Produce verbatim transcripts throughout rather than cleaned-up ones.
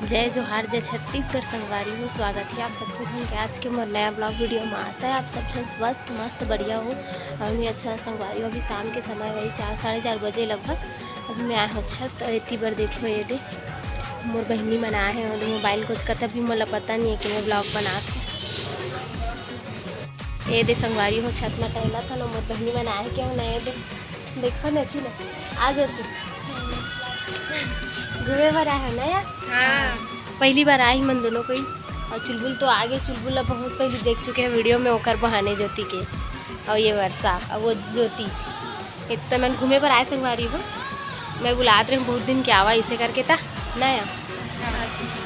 जय जोहार, जय छत्तीसगढ़ संगवारी हो। स्वागत हे आप सब झन के आज के मोर नया vlog video में। आशा हे आप सब झन स्वस्थ, मस्त, बढ़िया हो। अउ मैं अच्छा संगवारी हो, अभी शाम के समय वही चार, साढ़े चार बजे लगभग। अभी मैं आए हों छत, अउ एती बर देखो, ये दे मोर बहिनी मन आए हे, ओदे mobile कोचकत हे, अभी मोला पता नहीं हे कि मैं vlog बनात हों। ये दे संगवारी हो, छत में टहलत हन, मोर बहिनी मन आए हे, क्यों ना, ये दे देखो ना, कि ना, आ जाती। घूमे बर आए हो ना यार? हाँ। पहली बार आए ही मन दोनों कोई। अउ चुलबुल तो आगे, चुलबुल ला बहुत पहली देख चुके हैं video में, ओकर बहाने ज्योति के। अउ ये वर्षा, अउ वो ज्योति। इतना मन घूमे बर आए संगवारी हो। मैं बुलात रहे हूँ बहुत दिन के आवा इसे करके ता, ना यार?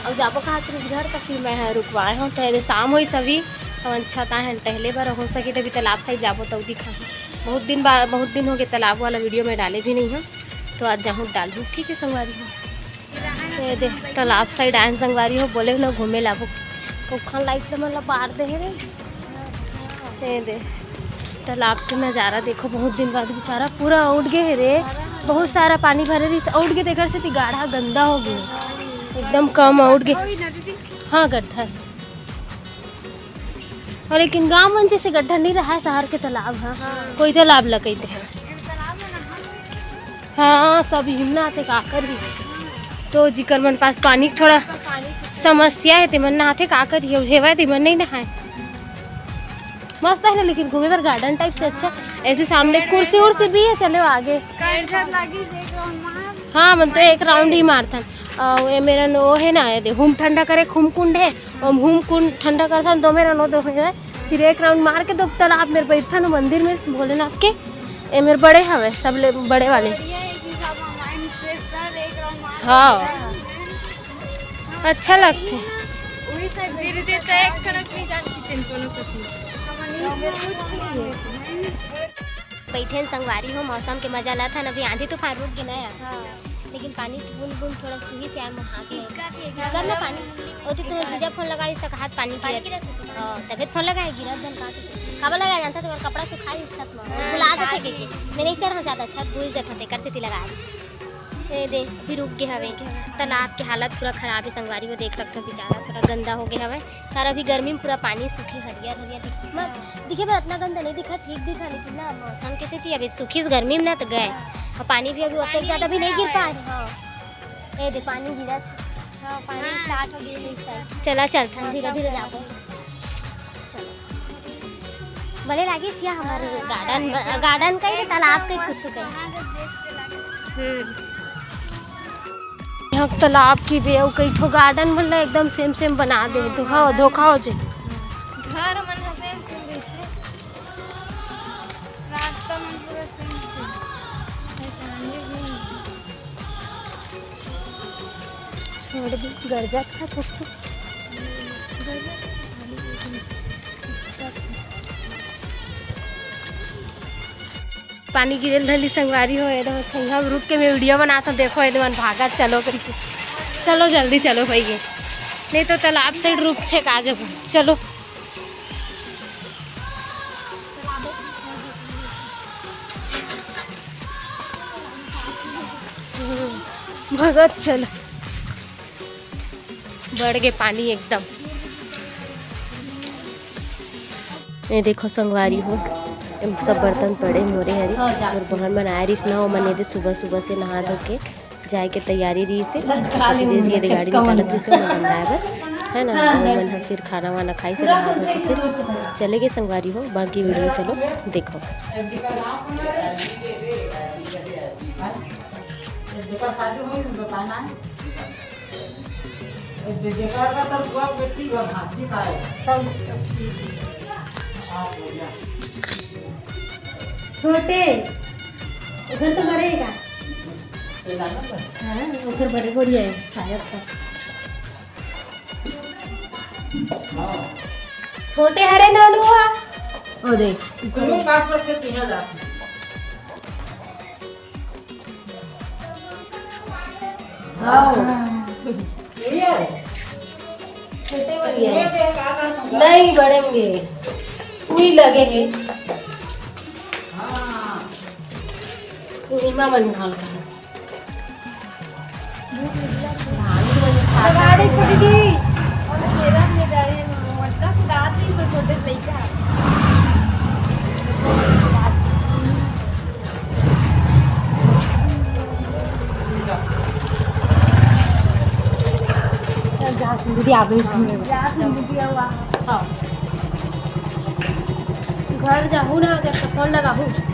अउ जाबो कहा तुम घर का, फिर मैं यहाँ रुकवाए हूँ। तो ये दे शाम होई सभी, अउ अच्छा ता है टहले बर, हो सके तभी तालाब side जाबो तो दिखा। बहुत दिन बाद, बहुत दिन हो गए तालाब वाला video मैं डाले भी नहीं हूँ, तो आज जाहूँ डालहूँ, ठीक है संगवारी हो। ये दे तालाब side आए संगवारी हो, बोले ना घूमे लाबो, तो खान लाइट ले मन ला बार दे हे रे। ये दे तालाब के नजारा देखो, बहुत दिन बाद बेचारा पूरा उठ गए हे रे, बहुत सारा पानी भरे रही, उठ गए, तेकर से गाढ़ा गंदा हो गए, एकदम कम उठ गए। हाँ, गड्ढा है। और लेकिन गांव मन जैसे गड्ढा नहीं रहा है, शहर के तालाब है। हाँ। कोई तालाब ला कहिथे। हाँ, सब हिमना आथे, का करही। तो जिकर मन पास पानी के थोड़ा समस्या है, ते मन नहाथे, का करही, अउ हेवय, ते मन नहीं नहाए। मस्त है ना, लेकिन घूमे बर garden type से अच्छा। ऐसे सामने कुर्सी उर्सी भी है, चलो आगे। हाँ, मन तो एक round ही मारथन। अउ ये मेरा नो है ना, ये दे, हुम ठंडा करे, हुम कुंड है, ओम हुम कुंड ठंडा करथन, दो मेरा नो दो है। फिर एक round मार के दो तालाब मेर बैठथन मंदिर में भोलेनाथ के। ये मेर बड़े हवे, सबले बड़े वाले। हाँ। अच्छा लगथे। बैठे संगवारी हो, मौसम के मजा लाथन। अभी आंधी तूफान रुक गे ना यार। हाँ। लेकिन पानी बूंद बूंद थोड़ा चुही से आए, मुहा के। टिपका के गिरत अगर ना पानी, ओती तो जीजा फोन लगाई, सक हाथ पानी पानी गिरत। गिरत होथे। हाँ, तबे फोन लगाए, गिरत जन का से। काबर लगाए जानता, तो कपड़ा सुखाई छत में। हाँ, बुला देथे के। मैं नहीं चढ़ा ज्यादा छत, भूल जाता, तेकर सेती लगा दे। ये दे, अभी रुक गए हवे। तालाब के हालत पूरा खराब है संगवारी, वो देख सकते हो, बेचारा पूरा गंदा हो गया हवे। और अभी गर्मी में पूरा पानी सूखी हरियर हरियर दिख-, मत दिखे बर इतना गंदा नहीं दिखा, ठीक दिखा, लेकिन ना मौसम के सेती अभी सूखी गर्मी में ना तो गए। और पानी भी अभी ओतेक ज्यादा भी नहीं गिर पा रहे। हाँ। ए दे पानी गिरत। हाँ, पानी start हो गया है इस time। चला चलथन, धीरे धीरे जाबो। चलो। बने लागे छिया हमारे garden, garden का ही तालाब के कुछ के। हम्म। यहाँ तालाब की बे अउ कई ठो garden मन ला एकदम same same बना दे। धोखा, धोखा हो जे। घर मन ह same same रहिथे। रास्ता मन पूरा same same। छोड़ दे, गरजत का कुछ। पानी गिरे ल धरली संगवारी हो, एकदम अच्छा। हम रुक के मैं video बनाता हूँ, देखो एकदम भागा, चलो करके, चलो जल्दी चलो भैया, नहीं तो तालाब side रुक छे का जब। चलो। भगत चल, बढ़ गे पानी एकदम। ये देखो संगवारी हो, सब बर्तन पड़े मोरे हरे, मोर बहन मन आए रिस ना, ओमन एदे सुबह सुबह से नहा धो के जाए के तैयारी रहिस हे। धीरे धीरे गाड़ी निकालत रहिस हे, ओमन बनाए बर, है ना? हाँ, ओमन ह फिर खाना वाना खाइस हे, नहा धो के फिर चले गे संगवारी हो। बाकी video चलो देखो। छोटे, उधर तो मरेगा। हाँ, उधर बड़े बोरिया है, शायद तो। छोटे हरे नानू हा। ओ देख। हाँ। छोटे वाली है। नहीं, बड़े होंगे। उही लगे है। पूर्णिमा मन हल्का है। आबे घूमे बर। घर जाहू ना, जब से फोन लगाहू।